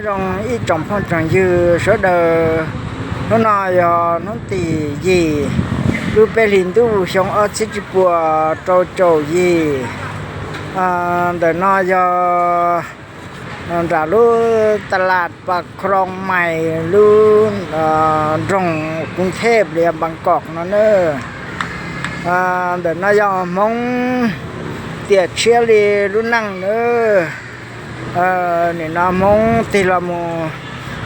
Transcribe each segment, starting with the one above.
Nyob zoo ib tsoom phooj tsoom ywg sawv daws, hnub no yog hnub tim yim lub peb hlis ntuj xyoo ob txhiab tsib puas rau caum yim. Ntawm no yog nram lub tas las Pas Khroos Mais lub nroog Kuv Thej li Npab Kom no na. Ntawm no yog Hmoob tiam tshiab li lub neej na. Nim no Hmoob tig los mus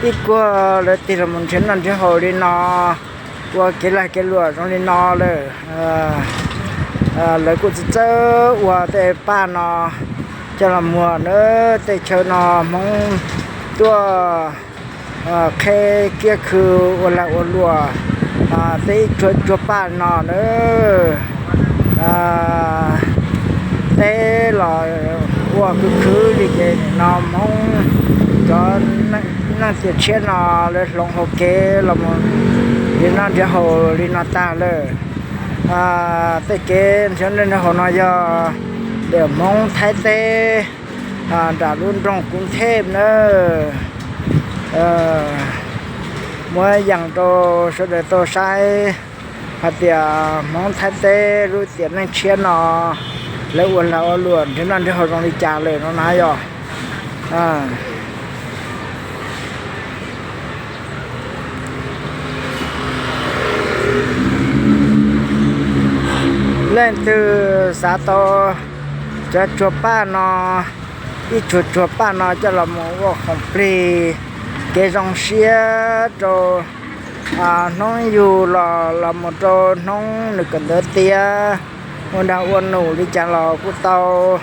ib kuag lawv tig los mus nrhiav noj nrhiav haus li no, ua kev lag kev luam zoo li no lawm. Lawv kuj txawj txawj ua tej paj no coj los muag na. Tej chaw no Hmoob tuaj qheb kiab khw ua lag ua luam tej ib tsuag tsuag paj no na. Teb los ua khwv khwv li ces nim no Hmoob cov neej tiam tshiab no lawv hloov hauv kev los mus nrhiav noj nrhiav haus li no tag lawm. Tej kev nrhiav noj nrhiav haus no yog ntawm Hmoob Thaib teb nram lub nroog Kuv Thej na. Muab yees rau sawv daws tau saib hais tias Hmoob Thaib teb lub tiam neej tshiab no lawv ua lag ua luam nrhiav noj nrhiav haus zoo li cas lawm no na yog. Leej twg xav tau cov tsuag paj no, ib tsuag tsuag paj no coj los mus ua khoom plig, kev zoo siab rau hnub yug los los mus rau hnub nws kawm ntawv tiav, ua dag ua num li cas los kuj tau.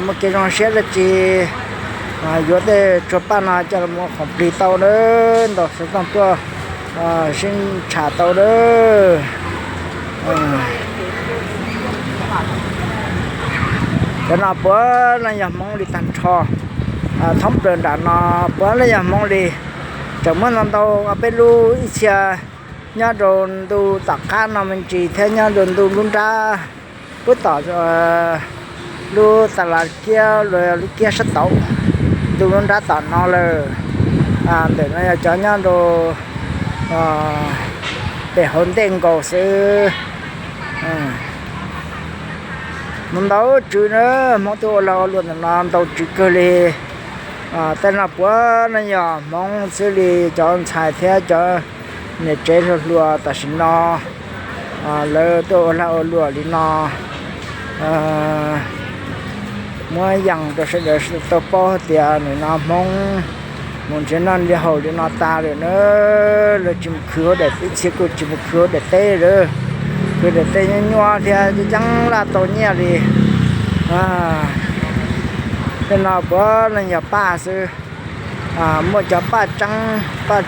Muaj kev zoo siab dab tsi yuav tej tsuag paj no coj los mus ua khoom plig tau na, ntaus xov tooj tuaj sib tsham tau na. Cov no puav leej yog Hmoob li tag nrho, thoob plaws nram no puav leej yog Hmoob li. Tseem muaj ntau ntau peb lub ib txhia nyob rau ntu tom qab no me ntsis thiab nyob rau ntu lub nrab, puab tom lub tas las kiab, lub kiab sab tauv, ntu lub nrab tom no lawm. Ntawm no yog cov nyob rau pem hauv ntej nkaus xwb. Mus ntau tswv na, Hmoob tuaj ua lag ua luam ntawm no ntau tswv kawg li. Tej no puav leej yog Hmoob xwb li, cov ntxhais thiab cov niam tsev hluas hluas tam sim no lawv tuaj ua lag ua luam li no. Muab yees rau sawv daws tau paub tias nim no Hmoob mus nrhiav noj nrhiav haus li no tas lawm na. Lawv tsis mus khwv hauv daim, ib txhia kuj tsis mus khwv hauv daim teb lawm, khwv daim teb nyuaj nyuaj thiab yeej laj tau nyiaj li. Tej no puav leej yog paj xwb. Muaj cov paj tseeb, paj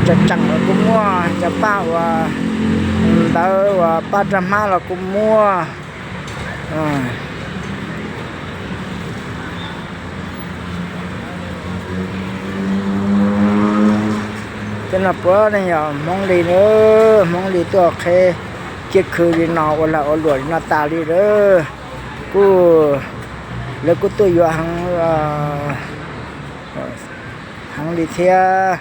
tseem tseem los kuj muaj, cov paj uas ntawd uas paj raj hmab los kuj muaj. Tej no puav leej yog Hmoob li na, Hmoob li tuaj qheb kiab khw li no ua lag ua luam li no tas li lawm. Kuj, lawv kuj tuaj yuav heev, heev li thiab.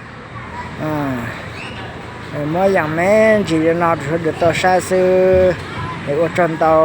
Muab yees me ntsis li no rau sawv daws tau saib xwb, es ua tsaug ntau.